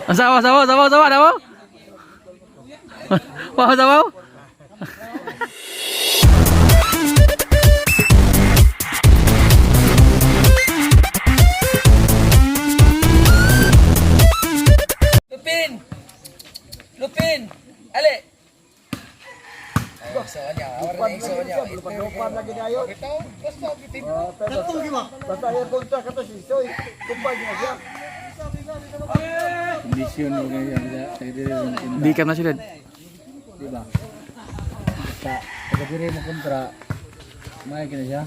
Ang sawa, sawa, sawa, sawa, sawa. Wow, sawa. Lupin! Lupin! Ali! Igsoon niya. Awar na igsoon niya. Lupan lagi na yun. Basta yung kontra ka to si Soy. Kumpay niya siya. Kondisyon mo ganyan sa diri mo kontra, Di ka na sila. di ba? Basta pag diri mo kontra, may kina siya.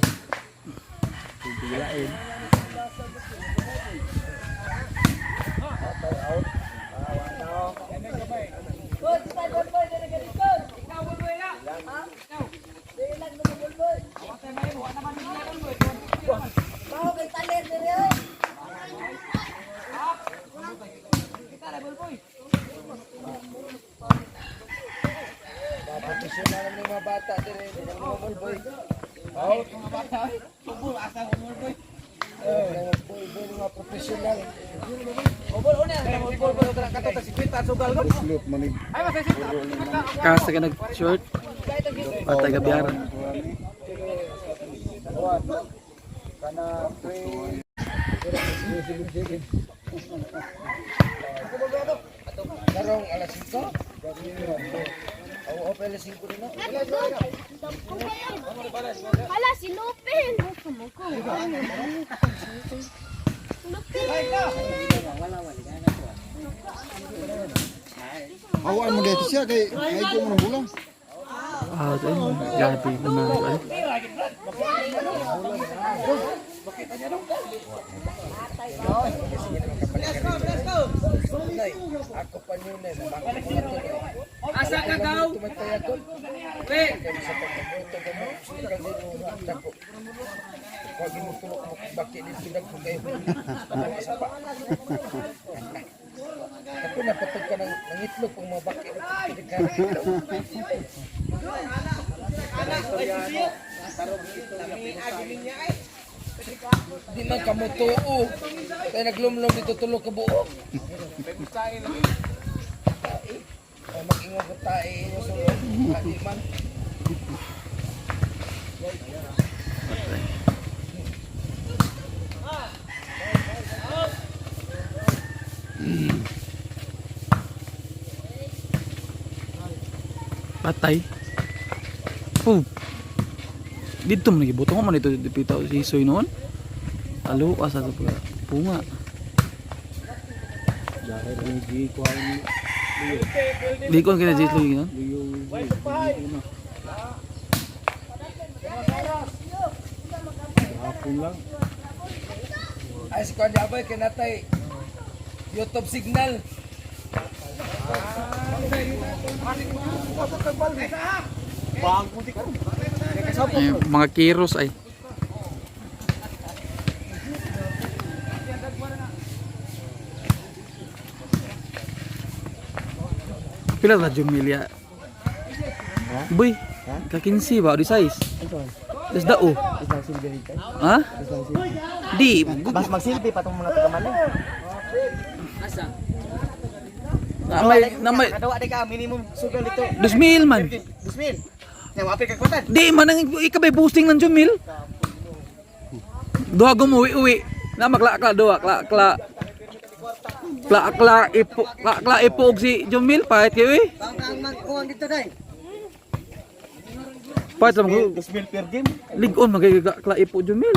Pipilain. Professional naman yung mga bata diri. Di naman mga mulboy. Out. Mga bata. Tubol asa ko mulboy. Boy, boy, mga professional. Obol una, obol obol tra kato ta 50 sugal ko. Kasa ka nag-short. Patay ka biyara. Kana three. Karong alas 5. Oo, alas 5 din na. Hala, si Lupin! Lupin! Hawaan mo dito siya kay ko mo ng bulang. Ah, ayun. Grabe naman. Ay. Ako pa yun eh. Bakit mo na to? Asa ka gaw? Tumatayakol. We. Kaya sa pagkabuto ka mo, sugal din mo nga dako. Wag mo tulok mo bakit dito dagko kayo. Sa pa. Ako napatog ka ng nangitlog pang mga bakit dito. Di man kamo tuo. Kaya naglumlum dito tulog ka buo. Tae. O mag-ingon ko tae inyo sulod. Di man. Patay. Oh. Dito man gibuto ko man ito dipitaw si Soy noon. Alo asa sa pag punga. Dahil ni G kuha ni Di ko kina Jay Luigi noon. Leo. Hapon lang. Ay si Kuan Jabay kay natay YouTube signal. Ay, mga kiros ay. Pila la Jumilia? Boy, ka-15 ba? Di size? Das dao. Ha? Di, Mas magsilbi pa itong mga taga-Manila. namay, namay, Kadawa di ka, minimum sugal dito. 2,000 man. 2,000. Nga, wapil ka kwatan. Di man ang ikabay boosting ng Jumil. Duha gumuwi-uwi. Na magla-kla duha, kla kla. Kla kla ipo, kla kla ipo og si Jumil pahit kayo eh. Ang ang magkuhan dito day. Pahit lang ko. 2,000 per game. Ligon magay kla ipo Jumil.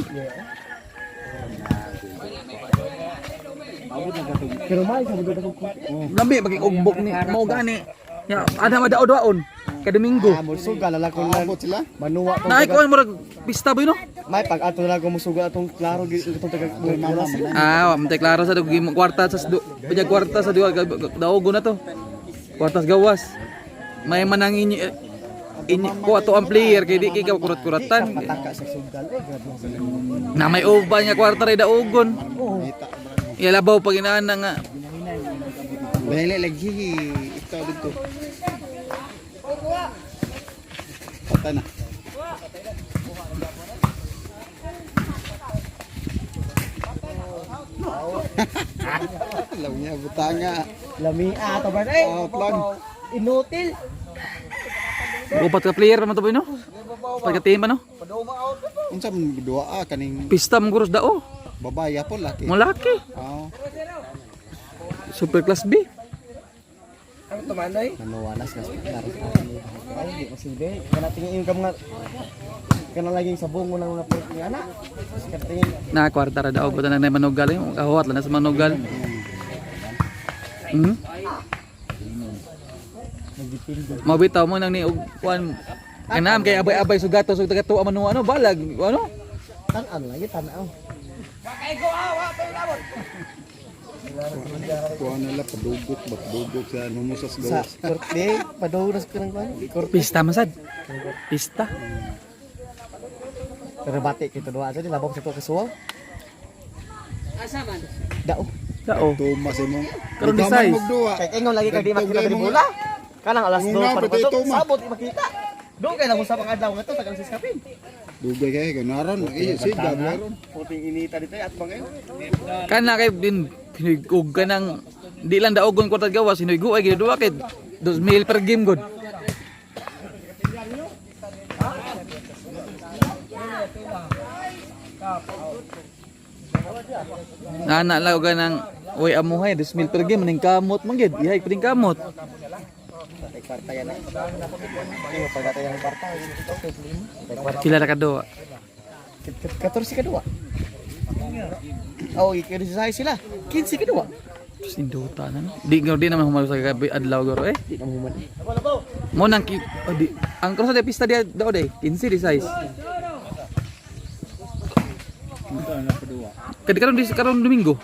Pero may sa mga ko. Lambi maging ugbok ni mao gani. Ya, ada madao-daon kay Domingo. Ah, musugal ala ko lang. Abot sila. Manuwa pa. Naay ko murag pista boy no. May pag ato na ko musugal atong klaro itong taga Ah, wa man tay klaro sa dug kwarta sa du, pija kwarta sa duha daogo na to. Kwarta sa gawas. May manang inyo inyo ko ato ang player kay di kay ka kurat-kuratan. Pataka sa sugal. Eh, grabe. Na may uban nga kwarta ray daogon. Ilabaw pag inaan na nga. Dahil lagi ikaw dito. Patay na. Alam niya butanga. Lami ah to ba eh. Out lang. Inutil. Upat ka player pa man to boy no? Upat ka team pa no? Unsa man duwa ah kaning Pista mong guros dao. babae po laki. Malaki. Oh. Super class B. Ang tumanoy. Nanuwalas nas klaro sa akin. Ay, di masilbi. Kana tingin yung mga kana laging sabong mo nang mga pork ni ana. Kana tingin Na kwarta ra daog buta na na manugal eh. Kahuwat lang na sa manugal. Mabitaw mo nang ni og kuan kanam kay abay-abay sugato sug taga tuwa man ano balag ano. tan-an lagi tan-aw. Kuha nila padugot ba padugok sa numusas Sa gawas. korte padawras ka ng kuan. Korte. Pista man sad. Pista. Pero bati kito duwa sa labok sa to kasuwa. Asa man? Dao. Dao. Tuma sa imong. Karon di Ikaw man size. magduwa. Kay ingon lagi kag di makita diri bola. Kanang alas Kung 2 na, para pati pasok, ito, ma. sabot di makita. Doon kay nang usap ang adlaw nga to tagal sa kapin. Dugay kay ganaron. Eh siga ron. Puting inita dito at bang Kana kay din hinugog ka ng di lang daogon kwarta gawas hinuygo ay giduwa kay 2,000 per game god. Nana lang og ng oy amuhay 2,000 per game ning kamot man gid. Ihay puding kamot. Kay kwarta yan eh. Ay, pagkatay ang kwarta. Kay kwarta. Sila ra ka duwa. 14 ka duwa. Oh, ikirisisahe sila. 15 ka duwa. Sinduta na no. Di garo di naman humalo sa gabi adlaw garo eh. Di na mo man. Mo nang ki oh, di, ang cross sa pista dia daw day 15 di size. Kadi karon di karon Domingo.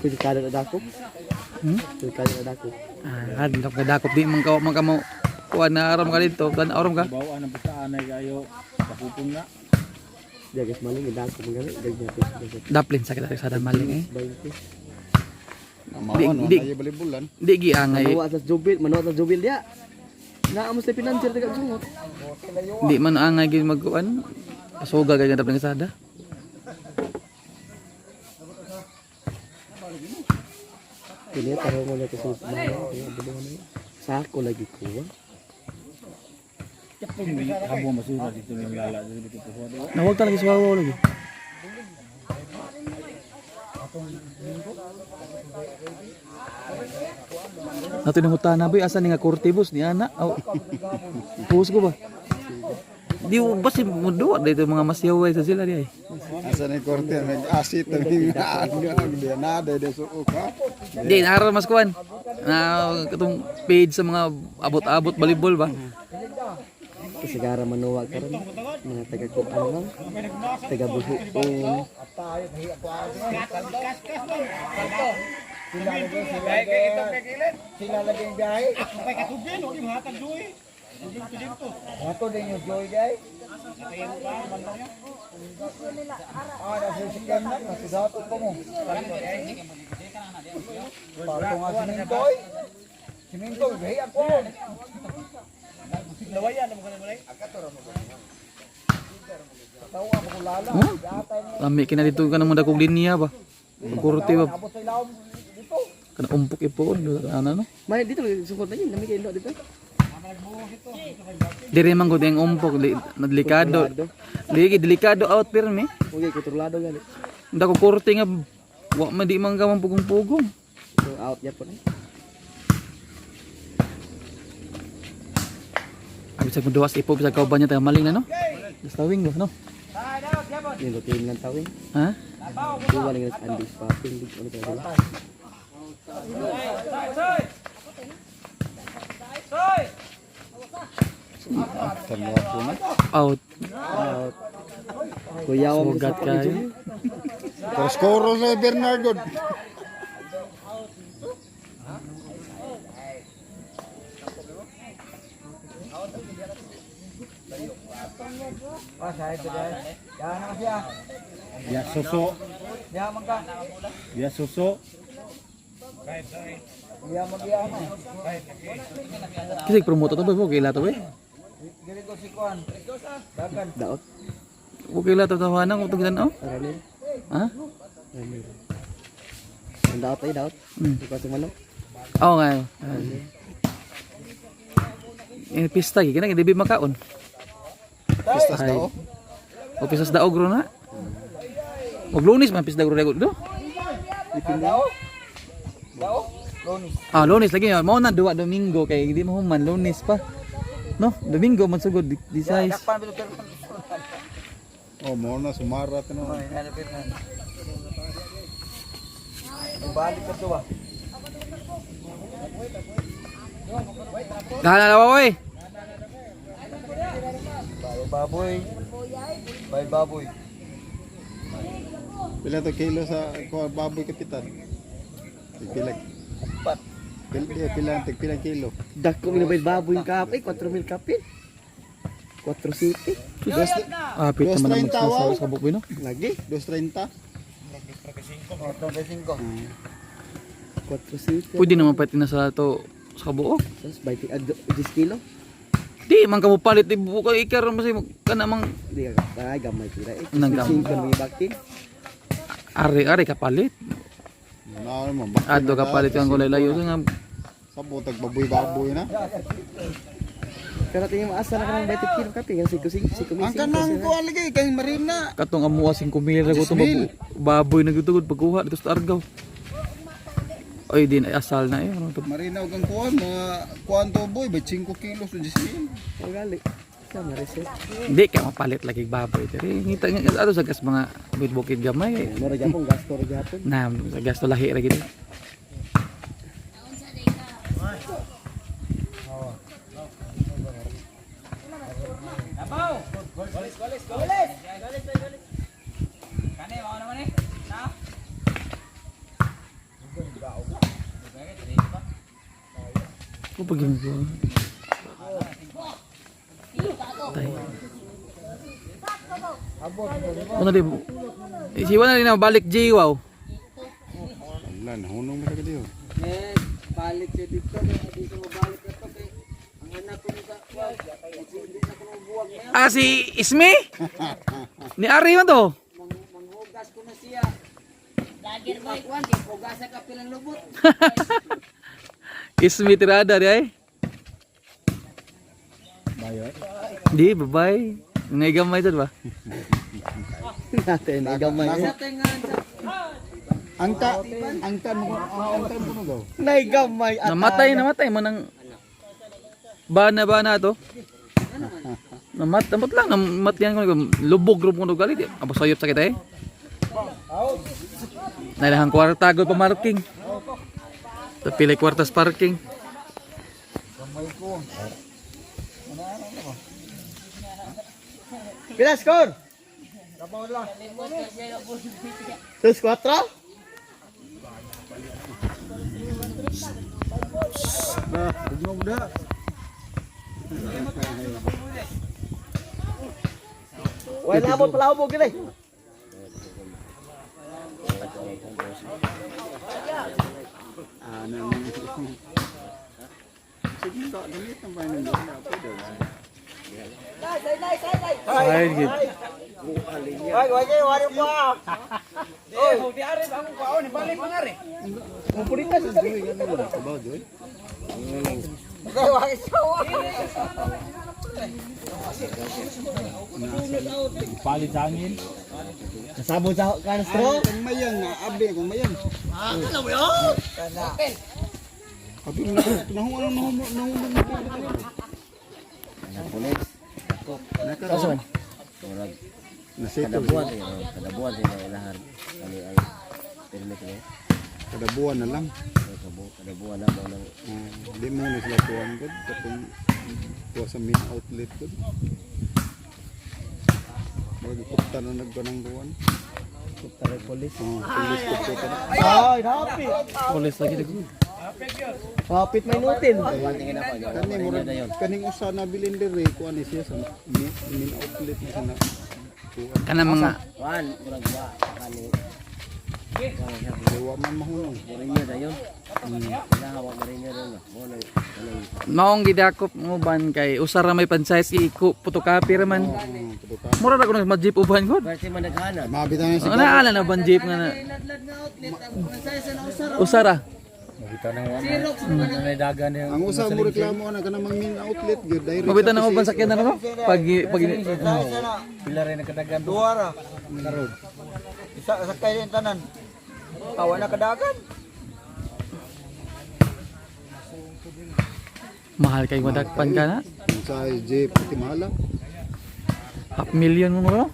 Pwede ka na dako. Pwede ka na dako. Ah, adlok ka dakop di man ka man ka mo kuan na aram ka dito, kan aram ka. Bawaan ang basta anay kayo. Kapupong na. Di guys maling dako man gani. Daplin sa kita sa maling eh. 20. Amawan Di- di balibulan. Di gi angay, Manuwa sa jubil, manuwa sa jubil dia. Naa mo sa financier taga sungot. di man angay gid magkuan. Pasuga gay daplin sa sada. Kini taro mo na kasi Sako lagi ko. Habo masura dito ng lala dito po. Nawag talaga sa wawa lagi. Nato nang hutana boy asa ni nga korte boss ni ana. Aw. Puso ko ba? Di ba si muduwa dito mga masyaway sa sila di ay. Asa ni korte nag-asit ang ano di na de suok ha. Di naara mas kuan. Na katong page sa mga abot-abot volleyball ba. Kasigara manuwa karon mga taga kuan lang. Taga buhion. Sila lagi ang biyahe. Ato din yung joy guy. Ah, nasa sikan na, nasa dato pa mo. Pato nga siminto eh. Siminto, biyahe ako. Huh? Lami kina dito ka nang kog linya ba. Korte ba. Kana umpok ipoon ana no. May dito lagi sukot na yun, nami kayo dito. Diri man gud ang umpok di, na delikado. Ligi delikado out pirmi. Okay, kontrolado gani. Dako korte nga wa man di man ka pugong-pugong. So out yapon. Eh. Abi sa duwas ipo bisag kauban niya taga maling na no. Basta wing ba no? Yung routine lang tawin. Ha? Duwa lang sa Andes pa. Pindig ano kaya sila. Tanda po na. Out. Out. Kuya, wa mo Sugat sa kayo. Pero skoro sa Bernardo. Ya suso. Ya suso. Kasi promote to ba okay la to eh. Daot. Okay la to tawanan ko to gitan oh. Aranin. Ha? Ang daot ay daot. Ikaw sa manok. Oo nga. Eh, pista gi kanang hindi makaon. Pistas daw. O pisas daog ro na. Og Lunes man pista ro do. Ah, Lunes lagi. Mao na duwa Domingo kay hindi mo human Lunes pa. No, Domingo man sugod di size. Oh, mo na sumara to no. Balik ka to ba? Dahan na oy. Baboy baboy. Bay baboy. Pila to kilo sa kuha baboy kapitan? Pila. Pat. Pila pila tig pila kilo. Dako minabay baboy yung kapit. 4,000 kapit. 4 city. Dos Ah, pita man ang 2.30, wow. sa kabuk no. Lagi. 2.30. Oh, 35. 4 city. Pwede naman pati na sa to sa kabuok. Sus, 20, 10 kilo. Di man kamo palit di buka ikar mo sa kana mang Di ka ay gamay pira eh. Nang gamay. Singko may baktin. ari-ari kapalit. Na mo ba? Adto kapalit ang gulay layo sa nga Sa butag baboy-baboy na. Pero tingin mo asa na ka ng 20 kilo kapit. Yan 5 5 Ang kanang kuha lagi kay Marina. Katong amuha 5,000 ra ko itong baboy na gutugod pagkuha dito sa Argao. Ay din ay asal na eh. Ano to? Marina og ang kuha mga kuha to boy by 5 kilos ug 10,000. Ang gali. Sama reset. Hindi ka mapalit lagi baboy diri. Ngita nga ato sa gas mga bukid gamay. Mura gyapon gasto ra gyapon. Na sa gasto lahi ra gid. Ko pag ko. Tay. Ano di? Eh, siwa na rin na balik G wow. Wala nahunong mo ka diyo. Eh, balik siya dito. Kaya di ko mabalik na to. Kaya ang anak ko nito, hindi na ko buwag na. Ah, si Ismi? Ni Ari man to. Manghugas ko na siya. Lager boy. Hugasan ka pilang lubot. Ismi tirada di ay. Di, bye-bye. Ngay gamay to ba? Natin ay gamay. Angka angka mo angka mo no daw. Nay gamay at Namatay, namatay man ang bana bana to. Namat, namot lang, namatyan ko lubog ro ko galit. Abo sayop sa kita eh. Nailahang kwarta gud pa marking. Pili kwartas parking. Pila score? Dos cuatro? Dah, ugno budak. Wala labot pala hubog gini. Ah, nang. Sige, ka gamit ang bayan ng pwede. Ay, gid. Ay, wag kayo, wari ko ah. Kabaw, Joy. Kasabot sa kanastro. Kang mayang nga, abi kang mayang. Ah, alam mo yun. Abi mo na nahungan nahungan nahungan. Kaso man. Nasito. Kada buwan sila ilahan kani ang permit niya. Kada buwan na lang. Kada buwan na mo nang Ah, di mo na sila kuwan gud katong kuha sa main outlet gud. Bagay kupta na nagkanang kuwan. Tara polis. Oh, pulis kupta na. Ay, happy. Pulis lagi dagko. Hapit may nutin. tingin ako. Kani murag kaning usa na bilin diri kuan ni siya sa main outlet na siya na kuwan. Kana mga Wan, murag wa kani. Wa man mahunong. Mourinho dayon. Kailangan wa Mourinho dayon. Mo na Maong gidakop mo ban kay usa ra may pansize iko photocopy ra man. Mura ra kuno ma jeep uban gud. Pwerte man naghanan. Mabita na si Ano ala na ban jeep nga na. Usa ra. Ang usa mo reklamo ana kanang mga main outlet gyud direct. Mabita na uban sakyan na no? Pag pag Pila rin nagkadagan. Duara. Isa sa kayo yung tanan. Awa na kadagan. Mahal kay madakpan ka na. Ang size jeep pati mahala. Half million mo no?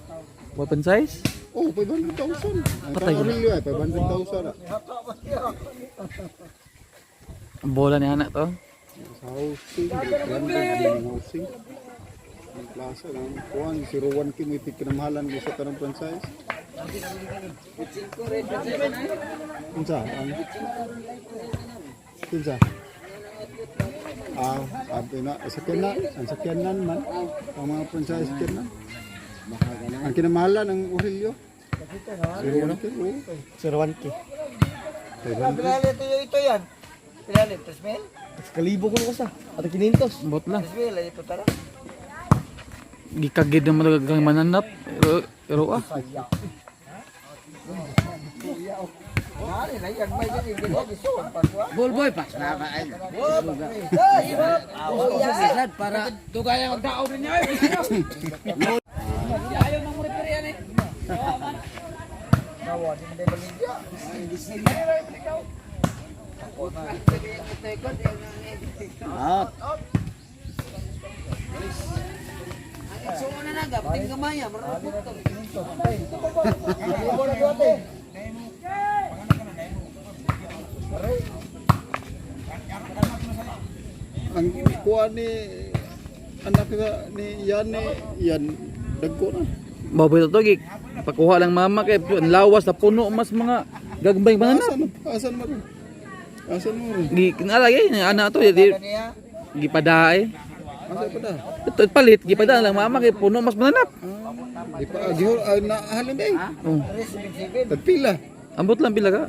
Weapon size? Oh, 500,000. Ang Patay. Aurelio ay 500,000 ah. Ang bola ni anak to. Sa housing, 300 ang housing. Ang plaza ng kuan 01K mo ipikinamahalan ko sa tanang franchise. Unsa? Ang Kinsa? Ah, abi na sakyan na, ang sakyanan man. Ang mga franchise sakyan na. Ang kinamahalan ang Aurelio. 01K. Oh. 01K. 500. Pilalit ito, ito yan. Pilalit, 3,000? Kalibo ko sa. At 500. Bot lang. 3,000, ay ito tara. Gikagid na malagang mananap. Pero, pero ah. Nari na yan, may ganyan, ganyan, isuwan pa ko. Ball boy pas na ba. Para dugay ang magdaog ninyo. Ayaw nang mo referee yan eh. Nawa, di mo na baligya. Out. Libo na duwate. Ang kuan ni anak ka ni Yan ni Yan dagko na. Baboy to gik. Pakuha lang mama kay ang lawas na puno mas mga gagambay mananap. Asan asan mo rin? Asan mo rin? Gi nalagay ni anak to di Kaniya, gipadaay. Asa pa da? Ito palit gipada lang mama kay puno mas mananap. Di pa gihol na halin day. Oh. 377. Tagpila. Ambot lang pila ka.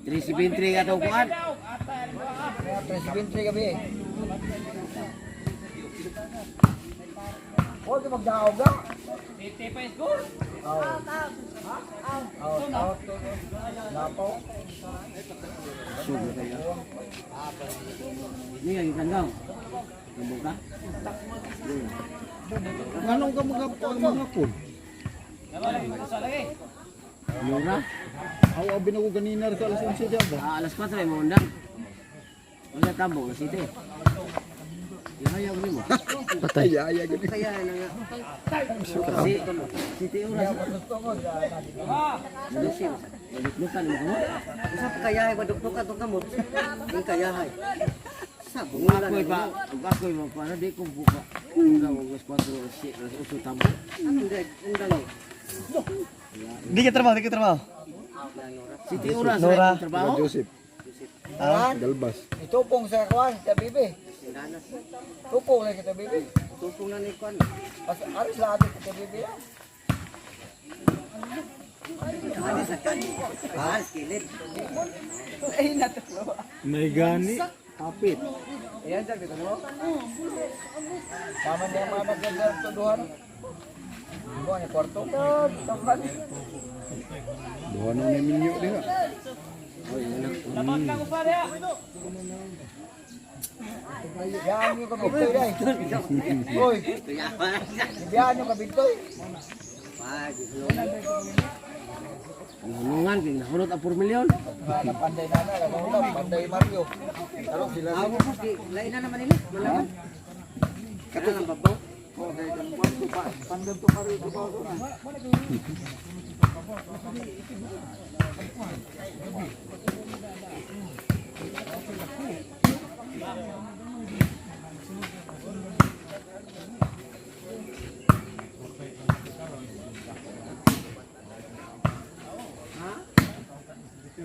373 ka daw kuan. 373 gabi eh. Huwag ka magdaog ka. Out. Out, out. Lapaw. Ni ang kandaw. Nambuka. Nganong ka mga mga kun? Mura. Aw abi na ko ganina ra sa alas 11 diyan ba? Ah, alas 4 ay mo undang. Wala tambo alas 7. Ihayag nimo. Patay. Ay ay gani. Kaya na nga. Si City oras. Madusi. Madukdukan mo kamo. Usa pa kayahay madukdukan tong kamot. Ang kayahay. Sa bungulan. Ako'y ba, ako'y ba, para di ko buka. Undang alas 4 alas 7 alas 8 tambo. Anong dag undang. Di ka trabaho, di ka trabaho. City oras Nora. ay trabaho. Joseph Ah, Galbas. itupong sa kuwan, sa bibi. Tupong lang kita bibi. Tupong na ni kwan. Pas aris lang atin kita bibi. ah. Ani sa kan. Ah, kilid. May gani. Kapit. Ayan, sabi ko mo. Tama niya mga nagdadar tuduhan. Buwan ni kwarto. Duha na ni minyo diha. Yan yung kabintoy day. Hoy, yan yung kabintoy. Nahulungan, kay nahulot ang 4 milyon. Mga panday na na, nagahulap, panday Mario. Tarong sila. Amo ko ki lain na naman nila. Malaman. Kana ang babaw. Okay, pandan to Mario to ba na.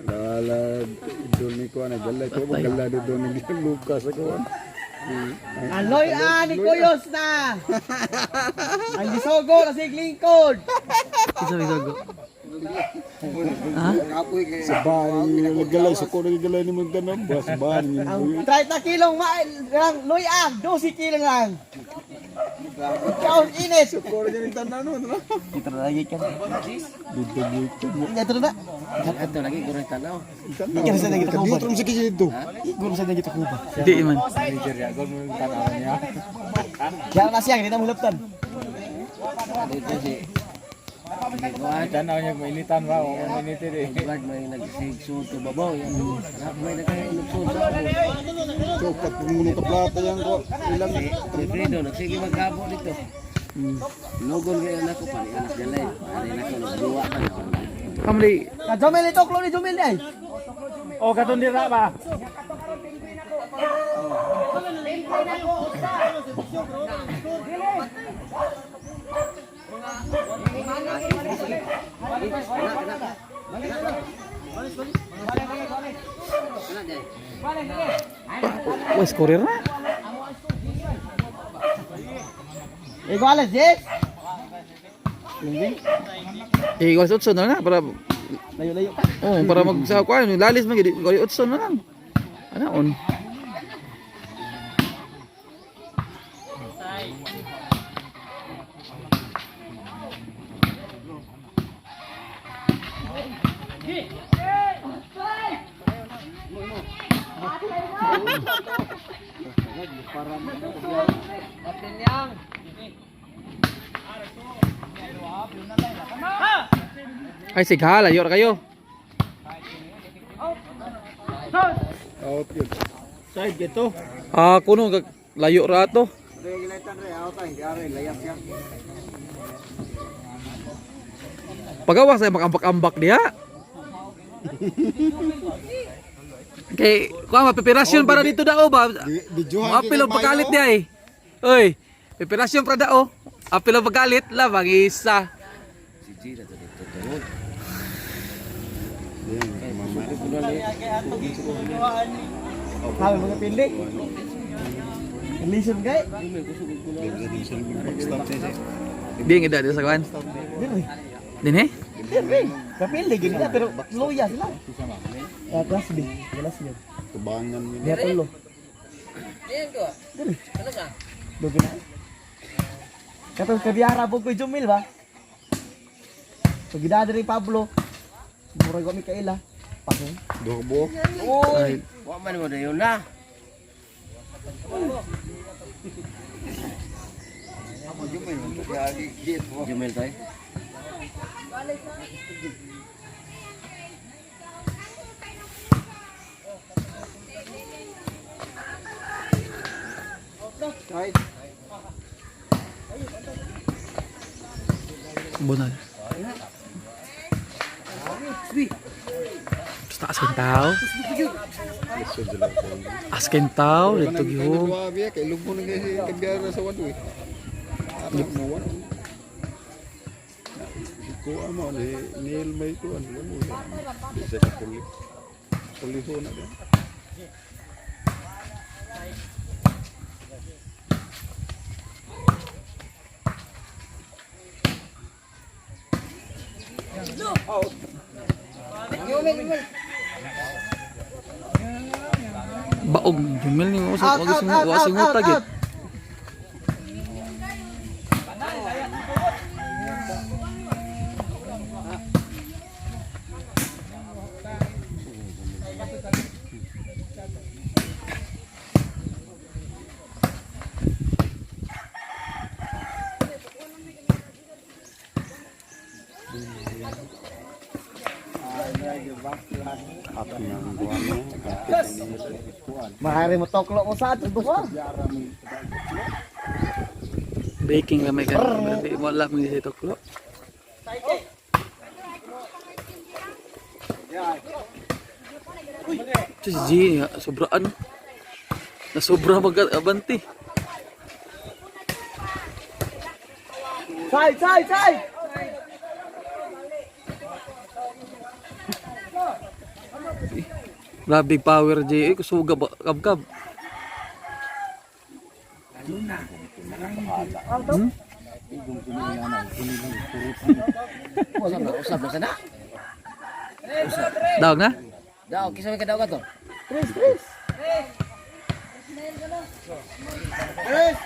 Lala idol ni kuan gala ko gala dito ni Lucas ako. Aloy ani kuyos na. Ang gisogo na sig lingkod. Isa bisogo. Ha? Sa bahan ni nagalay sa ko nagalay ni magtanom ba sa bahan ni Ang 30 kilong ma lang luya, 12 kilo lang. Ikaw init. Ko rin yung tanan no. Dito na lagi ka. Dito dito. Dito na. Ato lagi kurang tanaw. Ikaw sa nagita ko ba? Dito sa kiji dito. Guro sa nagita ko ba? Di man. Kaya na siya, hindi na mulaptan. Dito si Tanaw niya mainitan ba o mainiti di. Edward may nagsigso to babaw yan. May nagkainugso sa ako. So pat muno ka plata yan ko ilang Wilfredo nagsige magkabo dito. Logon kay anak ko pa ni anak jalay. Pare na ko nagduwa pa na. Kamli Ka Jomel ito, klon ni Jomel ay. O katong dira ba? Wah, scorer na. Iguales, yes. Eh, igual sa 8 na lang para Layo-layo pa. oh, para mag sa kuan, lalis man gid, igual 8 na lang. Ana on. Ay sigha, layo ra kayo. out yun. Side gito. Ah, kuno layo ra ato. Pagawa sa makambak-ambak diha. Kay kuan mapipirasyon para dito dao ba? Videohan Apil ang pagkalit niya eh. Oy, pipirasyon para dao. Apil ang pagkalit labang isa. Si Gina to dito tungod. Sabi mga pili. Listen kay. Di nga dito sa kuan. Dire. Dinhi? Dire. Kapili gid na pero luya sila. Ya kelas B, kelas B. Tubangan yun. Dia tulo. Dire. Dogi na. Katong kabiyara po ko Jumil ba? Pagida diri Pablo. Murag wa mi kaila. Pasong. Duha ka buok. Ay, Wa man mo dayon na. Jumel tayo. bunal. Basta askin tao. Askin tao dito gihong. Duha biya kay lubo na kay kabiyara sa wadu eh. Ara mo wala. Ko amo ni Neil may ko ano mo. Di siya ka puli. Puliho na din. Baog jumil ni mo sa Out, wag out, sing out, wa out, sing out, utag out. At nga ang buwan niya. Mahari mo toklo mo sa ato duha. Baking lang may kan. Di wala man sa toklo. Ito si G, sobraan. Nasobra mag-abanti. Side, side, side. Grabe power G. Eh, kusuga ba? Kabkab. Usab na, usab na sana. Daog na? Daw, kisa may kadaw ka to. Tres, tres. Tres.